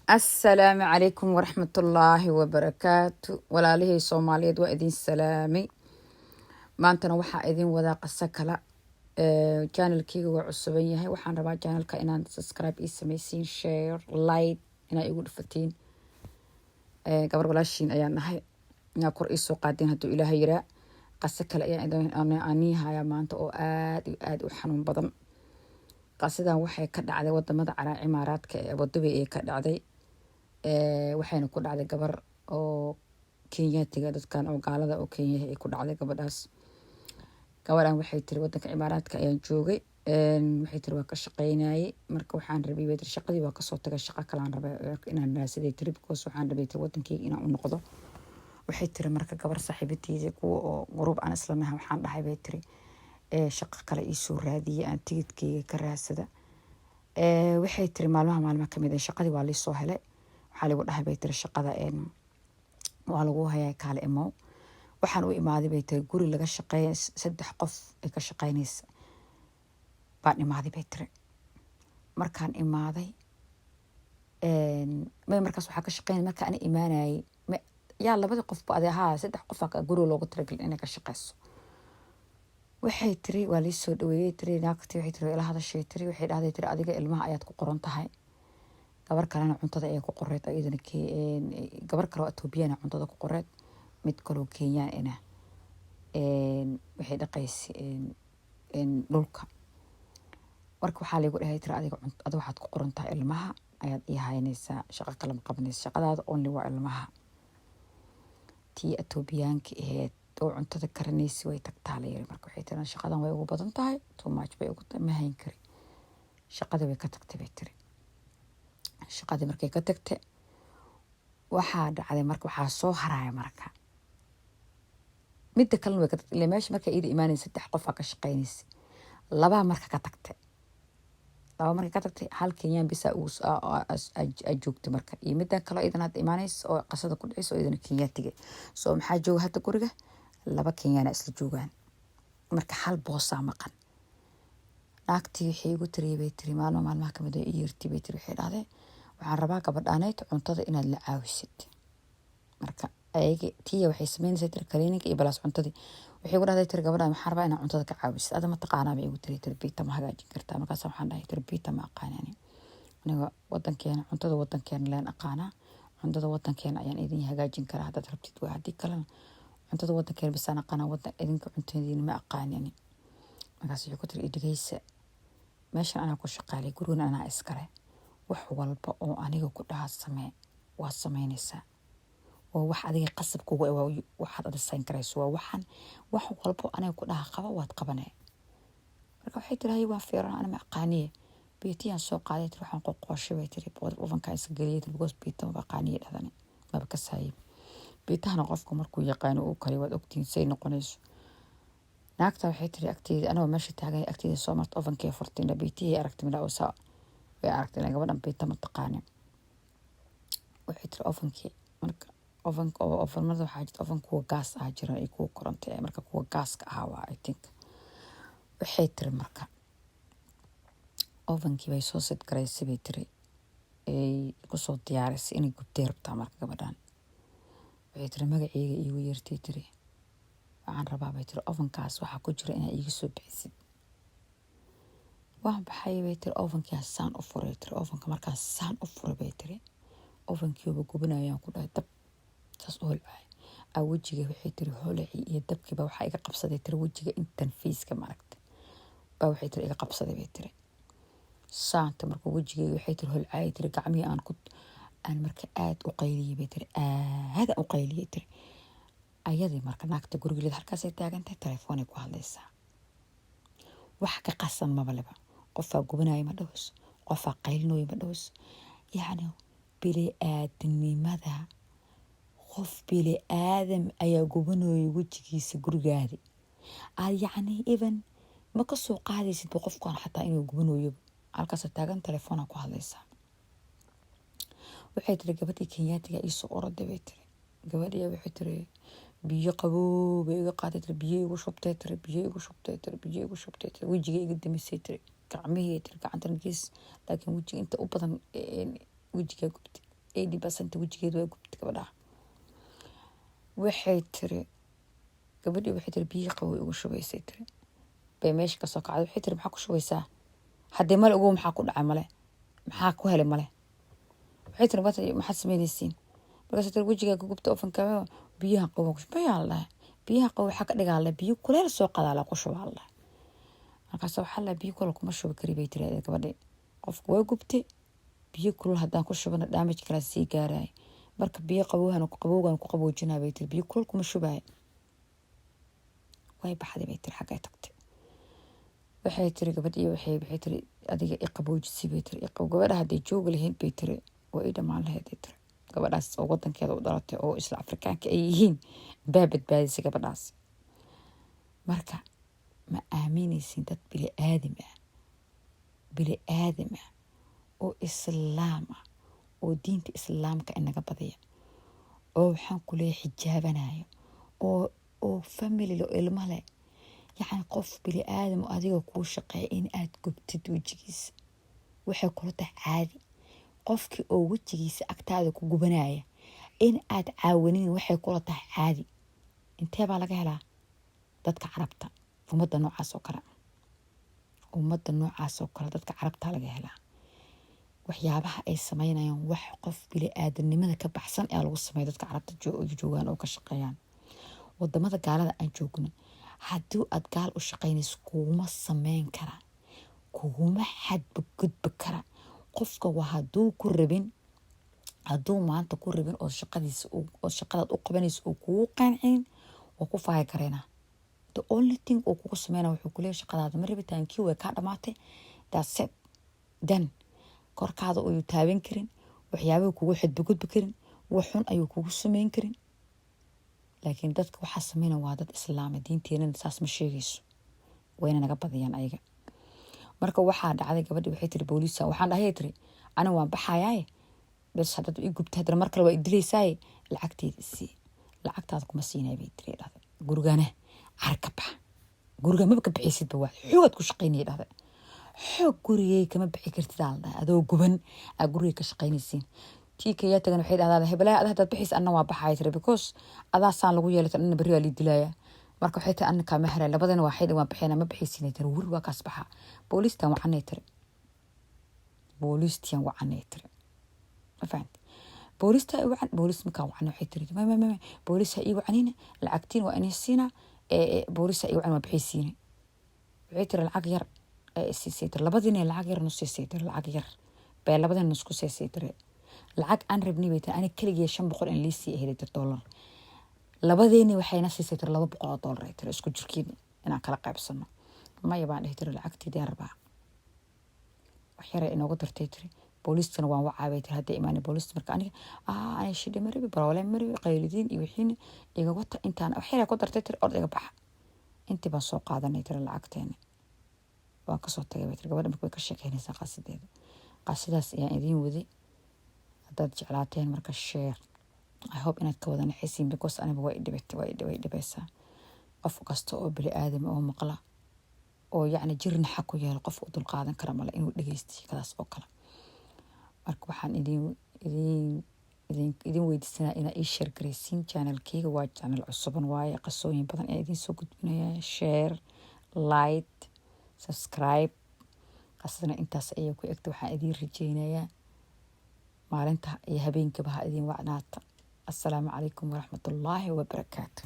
Asalaamu calaykum waraxmatullaahi wabarakaatu. Walaalihii Soomaaliyeed, waa idin salaamay. Maantana waxaa idin wadaa qaso kale. Channelkeyga waa cusuban yahay. Waxaan rabaa channelka inaan subscribe ii sameysiin, share, like inaa igu dhufatiin. Gabar walaashiin ayaan nahay, inaa kor iisoo qaadeen hadduu Ilaaha yiraa. Qaso kale ayaan anii hayaa maanta oo aada iyo aada u xanuun badan. Qasadan waxay ka dhacday wadamada Cimaaraadka ee Abu Dhabi ee ka dhacday. Waxayna ku dhacday gabar oo Kenyaatiga, dadkan oo gaalada oo Kenyaha ay ku dhacday gabadhaas. Gabadhan waxay tiri, wadanka Cimaaraadka ayaan joogay. Waxay tiri, waa ka shaqeynayay. Marka waxaan rabay, bay tiri, shaqadii waa kasoo tagay, shaqo kalaan rabay inaan raadsaday tiri, because waxaan rabay, tiri, wadankeyga inaan u noqdo. Waxay tiri, marka gabar saaxiibadeyda, kuwa oo group aan islanahay, waxaan dhahay, bay tiri, shaqo kale iisoo raadiyay aan tigidkeyga ka raadsada. Waxay tiri, maalmaha maalmaha kamid ah shaqadii waa liisoo helay. Waxaa lagu dhahay, bay tiri, shaqada waa lagu hayaa, kaale imow. Waxaan u imaaday, bay tiri, guri laga shaqeeya, saddex qof ay ka shaqeynaysa baan imaaday, bay tiri. Markaan imaaday, may markaas waxaa ka shaqeynay, marka ana imaanayay yaa labadii qofba ade haa, saddex qof guriga loogu talagalay inay ka shaqeyso. Waxay tiri, waa lii soo dhaweeyey, tiri. Naagtii, waxay tiri, ila hadashay, tiri. Waxay dhahday, tiri, adiga ilmaha ayaad ku qoran tahay, gabar kalena cuntada ayay ku qoreed, iyadana gabar kale oo Etoobiyana cuntada ku qoreed, mid kaloo Kenyaan ina waxay dhaqaysay dhulka. Marka waxaa laygu dhahay, tiri, adiga adiga waxaad ku qoran tahay ilmaha ayaad ii haynaysaa, shaqo kale ma qabanaysa, shaqadaada only waa ilmaha. Tii Etoobiyaanka aheyd oo cuntada karinaysa way tagtaa, la yiri. Marka waxay tiri, shaqadan way ugu badan tahay, too much bay ugu tahay, ma hayn kari. Shaqadii way ka tagtay, bay tiri. Shaqadii markay ka tagtay, waxaa dhacday, marka waxaa soo haraya, marka midda kalena way ka tagtay. Ila meesha markay iyada imaanaysa saddex qofaa ka shaqeynaysa, labaa marka ka tagtay. Laba markay ka tagtay, hal Kenyaan bisa aa joogtay marka, iyo middan kaloo iyadan hadda imaanaysa oo qasada ku dhacaysa oo iyadana Kenyaatiga. So maxaa jooga hadda guriga? Laba Kenyaana isla joogaan. Marka hal boosaa maqan. Naagtii waxay igu tiri, bay tiri, maalmo maalmaha kamid oo i yeertay, bay tiri. Waxay dhahdeen, waxaan rabaa gabadhaaneyd cuntada inaad la caawisid. Marka ayaga tiya waxay sameynaysaa, tiri, cleaninga iyo plus cuntadii. Waxay igu dhahday, tiri, gabadhaan waxaan rabaa inaad cuntada ka caawisid. Ada ma taqaanaa, bay igu tiri. Tiri, pita ma hagaajin kartaa? Markaas waxaan dhahay, tiri, pita ma aqaanani aniga. Wadankeena, cuntada wadankeena leen aqaanaa. Cuntada wadankeena ayaan idin hagaajin karaa haddaad rabtid, waa haddii kalena cuntada wadankeena bisaan aqaanaa, wadan idinka cuntadiina ma aqaanani. Markaas waxay ku tiri, idhigaysa, meeshan anaa ku shaqaalay, gurigan anaa iskale. Wax walba oo aniga ku dhaha samee, waad sameynaysaa. Waa wax adiga qasab kugu, waa waxaad ada sayn karayso, waa waxaan wax walbo aniga ku dhaha qaba, waad qabanee. Marka waxay tiri, hay, waan fiiran, ana ma aqaaniye. Piitayaan soo qaaday, tiri. Waxaan qoqooshay, bay tiri, ovenkaan iska geliyay, tiri, because piita maba aqaaniye dhahdani, maba kasaayay. Piitahana qofka markuu yaqaano uu kariyo, waad ogtihiin say noqonayso. Naagta waxay tiri, agteeda anagoo meesha taagan, agteeda soo marta, ovenkee furtay, piitihii aragtay, midha saa way aragtay gabadhan piita ma taqaanin. Waxay tiri, ovenkii marka ovenka oo ovenmada waxaa jirta oven kuwa gaas ah jira iyo kuwa koronto. Marka kuwa gaaska ahaa waa, I think. Waxay tiri, marka ovenkii bay soo set garaysay, bay tiri, ay kusoo diyaarisay inay gubtay rabtaa. Marka gabadhan waxay tiri, magaceyga iigu yeertay. Tiri, waxaan rabaa, bay tiri, ovenkaas waxaa ku jira inaa iiga soo bixisid. Waan baxay, bay tiri. Ovenkaa saan u furay, tiri. Ovenka markaa saan u furay, bay tiri, ovenkiiba gubanayaan ku dhahay, dab saas u holcay aa wejiga. Waxay tiri, holacii iyo dabkiiba waxaa iga qabsaday, tiri, wejiga intan faceka maaragtay baa, waxay tiri, iga qabsaday, bay tiri. Saanta markuu wejigayga, waxay tiri, holcayay, tiri, gacmihii aan ku aan marka aada u qayliyey, bay tiri, aada u qayliyey, tiri. Ayadii marka naagta gurigileed halkaasay taagantahay, telefoonay ku hadlaysaa. Wax ka qasan mabaleba. Qofaa gubanaya ma dhahos, qofaa qaylinooya ma dhahos. Yacni bili-aadamnimada, qof bili aadam ayaa gubanooya wejigiisa gurigaadi aad, yacni even ma ka soo qaadaysidba qofkan xataa inuu gubanooyo. Halkaasoo taagan, telefoona ku hadlaysaa. Waxay tiri, gabadhii Kenyaatiga iisoo oroday, bay tiri. Gabadhii waxay tiri, biyo qaboow bay iga qaaday, tiri, biyo igu shubtay, tiri, biyo igu shubtay, tiri, biyo igu shubtay, tiri, wejiga iga damisay, tiri, gacmihii, tiri, gacantan gees, laakiin wejiga inta u badan wejigaa gubtay. 80% wejigeed waa gubtay gabadhaha. Waxay tiri gabadhii, waxay tiri, biyihii qabow igu shubaysay tiri, bay meesha kasoo kacday. Waxay tiri, "Maxaa ku shubaysaa haddee?" Male ogow maxaa ku dhacay, male maxaa ku helay, male. Waxay tiri, "Maxaad sameynaysiin?" Markaasay tiri, "Wejigaa ku gubta ovenka, biyaha qabow ku mayaa la dhahay. Biyaha qabow waxaa ka dhigaa la biyo kuleel soo qadaa la ku shubaa la dhahay." Markaas waxaa la biyo kuleel kuma shubi kari bay tiri gabadhi. Qofku waa gubtay, biyo kulul haddaan ku shubana damage kalaa sii gaaraya. Marka biyo qabowhan qabowgan ku qaboojinaa bay tiri, biyo kulul kuma shubaya. Way baxday bay tiri, xaggay tagtay. Waxay tiri gabadhii, waxay tiri, "Adiga i qaboojisay," bay tiri. Gabadha hadday joogi lahayd bay tiri, waa ii dhamaan lahayd bay tiri. Gabadhaas oo wadankeeda u dhalatay oo isla Afrikaanka ay yihiin baa badbaadisay gabadhaas. Marka ma aaminaysin dad bili aadam ah, bili aadam ah oo islaam ah oo diinta islaamka inaga badiya, oo waxaan ku leeyahay xijaabanayo, oo family lo, ilmo leh, yacni qof bili aadam oo adiga kuu shaqeeya in aad gubtid wejigiisa waxay kula tahay caadi. Qofkii oo wejigiisa agtaada ku gubanaya in aad caawinin waxay kula tahay caadi. Intee baa laga helaa dadka Carabta ummadda noocaas oo kale? Ummadda noocaas oo kale dadka Carabta laga helaa. Waxyaabaha ay sameynayaan wax qof bili aadanimada ka baxsan ayaa lagu sameeya dadka Carabta joogaan oo ka shaqeeyaan. Wadamada gaalada aan joogno, haddii aad gaal u shaqeynayso, kuguma sameyn kara, kuguma xadba gudbi kara. Qofka waa hadduu ku rabin, hadduu maanta ku rabin oo shaqadiisa oo shaqadaad u qabanayso uu kugu qancin, waa ku faahi kareena. The only thing uu kugu sameyna wuxuu kuleeyahay, "Shaqadaada ma rabitaankii, way kaa dhamaatay." That's it. Then korkaada ayuu taaban karin, waxyaabaha kugu xadbagudbi karin, wax xun ayuu kugu sameyn karin. Laakiin dadka waxaa sameyna waa dad islaama, diinteenana saas ma sheegayso, wayna naga badiyaan ayaga. Marka waxaa dhacday, gabadhi waxay tiri, "Booliisa waxaan dhahay," tiri, "aniga waan baxayaaye, bes haddaad i gubta haddana mar kale waa i dilaysaaye, lacagteeda isii." "Lacagtaada kuma siinaya," bay tiri, dhahday. "Gurigana car ka bax, guriga maba ka bixaysidba, waa xoogaad ku shaqaynaya," dhahday. "Xoog gurigay kama bixi kartid," aa la dhahay. "Adoo guban aa guriga ka shaqaynaysiin." Tii kayaa tagan waxay dhahdaa, "Hebelaha, ada hadaad bixaysa, anna waa baxaya," tiri, "because adaasaan lagu yeelay, anna berri waa lii dilaya." Marka waxay tiri, "Anna kaama haray, labadana waa xidhi, waan bixina, ma bixaysiinay," tiri. "Wuri waa kaas baxa, booliistan wacanay," tiri. "Booliistiyan wacanay," tiri. Ma fahanti? Booliista i wacan. Booliis markaan wacan, waxay tiri, "Ma ma ma, booliis ha ii wacanina, lacagtiin waa inay siinaa, booliis ha ii wacan, waa bixaysiina." Waxay tiri, "Lacag yar ee isiisay," tiri. "Labadiina lacag yar nus siisay," tiri. "Lacag yar bay labadina nus ku siisay," tiri. "Lacag aan rabnay," bay tiri, "aniga keligii 500 in lii sii ahayd," tiri, "dollar. Labadeeni waxayna siisay," tiri, "$200," ay tiri, "isku jirkiin inaan kala qaybsano." "Maya," baan dhihi, tiri, "lacagteedaan rabaa." Wax yara inoogu dartay, tiri. "Booliistana waan wacaabay," tiri. "Hadda imaanay booliista." Marka aniga aniga shidhi maribi, problem maribi, qaylidiin iyo wixiina iga wata. Intaan wax yara ku dartay, tiri, "Ord iga baxa." Intii baan soo qaadanay, tiri, lacagteena waan kasoo tagay, bay tiri gabadha. Marka way ka sheekeynaysaa qaasideeda. Qaasidaas ayaan idiin waday. Haddaad jeclaateen marka share. I hope inaad ka wada naxaysiin, because aniga way dhibatay, way dhibaysaa. Qof kasta oo bili aadam oo maqla oo yacni jir naxa ku yeelo, qof u dulqaadan kara male inuu dhegeysto sheekadaas oo kale. Marka waxaan idin weydiisanaa inaa ii share garaysiin channelkeyga. Waa channel cusuban waaye, qasooyin badan ayaa idiin soo gudbinaya. Share, like, subscribe. Qasadna intaas ayay ku egta. Waxaan idiin rajeynayaa maalinta iyo habeenkaba ha idiin wacnaata. Assalaamu calaykum waraxmatullaahi wabarakaatu.